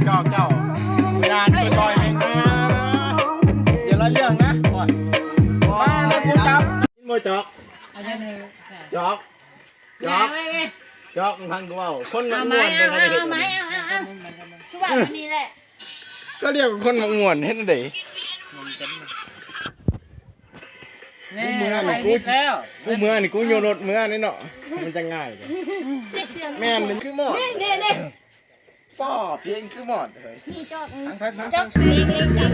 ເຈົ້າ ເຈົ້າ ເວລານີ້ກໍຊ່ອຍເພງນະ ຢ່າລະເລື່ອງນະ ໂອ້ຍ ມາແລ້ວກູຈັບ ກິນບໍ່ຈອກ ເອົາຈັ່ງໃດ ຈອກ ຈອກ ເອົາໄວ້ ຈອກ ຟັງກູເວົ້າ ຄົນມັກມ່ວນ ເອົາ ເອົາ ເອົາ ເອົາ ເອົາ ຄືວ່າຢູ່ນີ້ແຫຼະ ກໍລຽກວ່າຄົນມັກມ່ວນ ເຮັດແນວໃດ ແນ່ ກູເມືອນີ້ ໄປ ກູ ແລ້ວ ກູເມືອນີ້ ກູໂຍນລົດເມືອນີ້ເນາະ ມັນຈະງ່າຍ ແມ່ນ ມັນຄືໝໍ້ ນີ້ ນີ້ ນີ້ ປ້ອ ເພງຄືໝໍ້ເຮີຍ ນີ້ຈອກ ທາງ ທາງ ທາງ ຈອກ ນີ້ ນີ້ ນີ້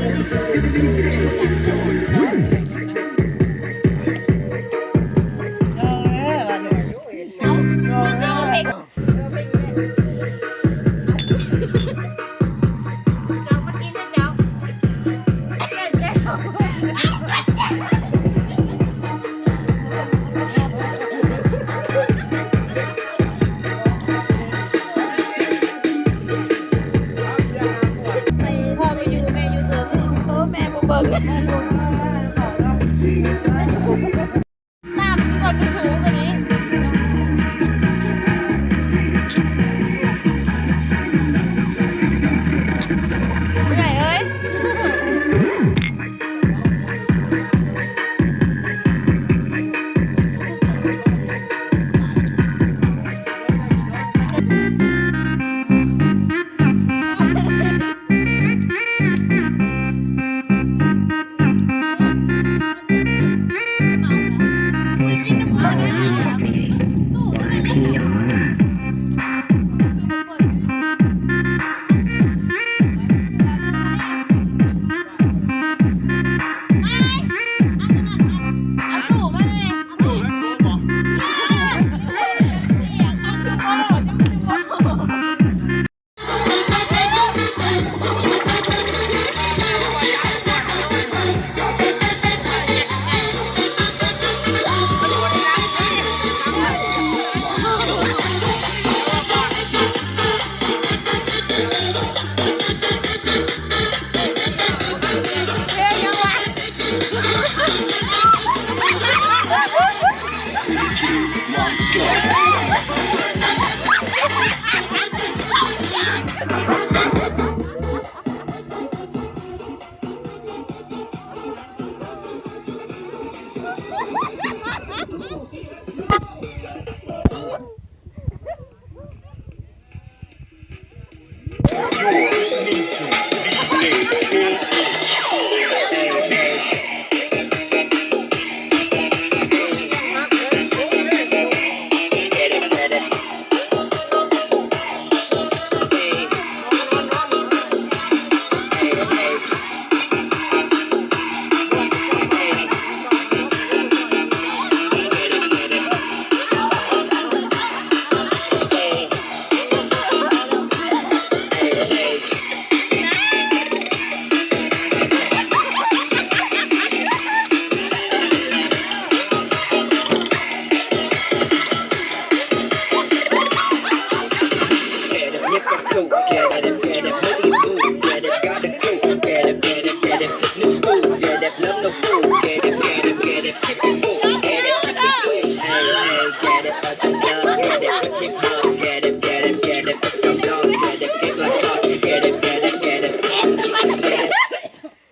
ເອົາ ເອົາ ເພງ ເຈົ້າມາກິນເຈົ້າ ເຈົ້າ ພໍ່ໄປຢູ່ ແມ່ຢູ່ເທິງ ໂອ້ ແມ່ບໍ່ເບິ່ງ. ຕາມກ່ອນ ມັນສູງກວ່ານີ້ ເມື່ອຍເອີຍ.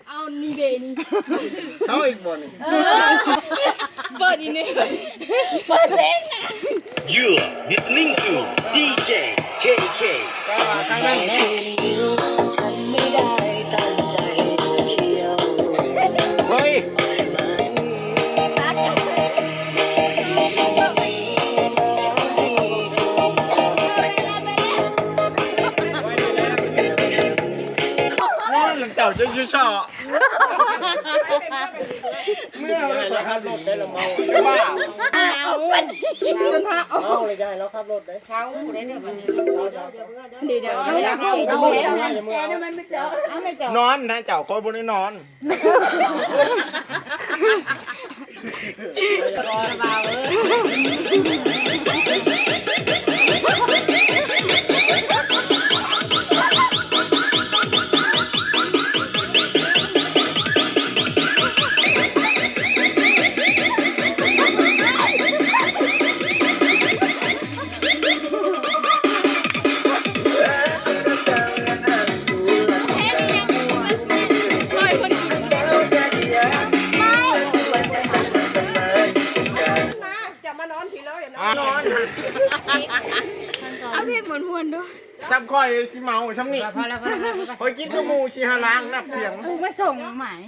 ເອົານີ້ເດນີ້ ເອົາອີກບໍ່ນີ້? ເອີ ເປີດອີກນີ້ ເປີດເພງນະ. You are listening to ດີເຈ ເຄດີເຄ ກໍທາງນັ້ນແຫຼະ ເຮີ້ຍ ເຈົ້າຈະຢູ່ຊໍ ເມື່ອເຮົາໄດ້ໄປຂັບລົດໄດ້ລະເມົາ ບ້າ ເມົາເລີຍ ຢ່າໃຫ້ລາວຂັບລົດເດ້ ເຊົາໄດ້ເດີບັດນີ້ ດຽວໆ ເອົາ ເອົາ ເອົາ ນອນນະເຈົ້າ ຂ້ອຍບໍ່ໄດ້ນອນ. ເ ນອນ ເອົາເພງມ່ວນໆ ດູ ຊ່ຳຂ້ອຍຊິເມົາຊ່ຳນີ້ ພໍແລ້ວ ພໍແລ້ວ ພໍແລ້ວ ຂ້ອຍກິນກັບໝູ່ສີ່ຫ້າລ້າງ ນັບພຽງ ເອີ ມາສົ່ງໝາຍ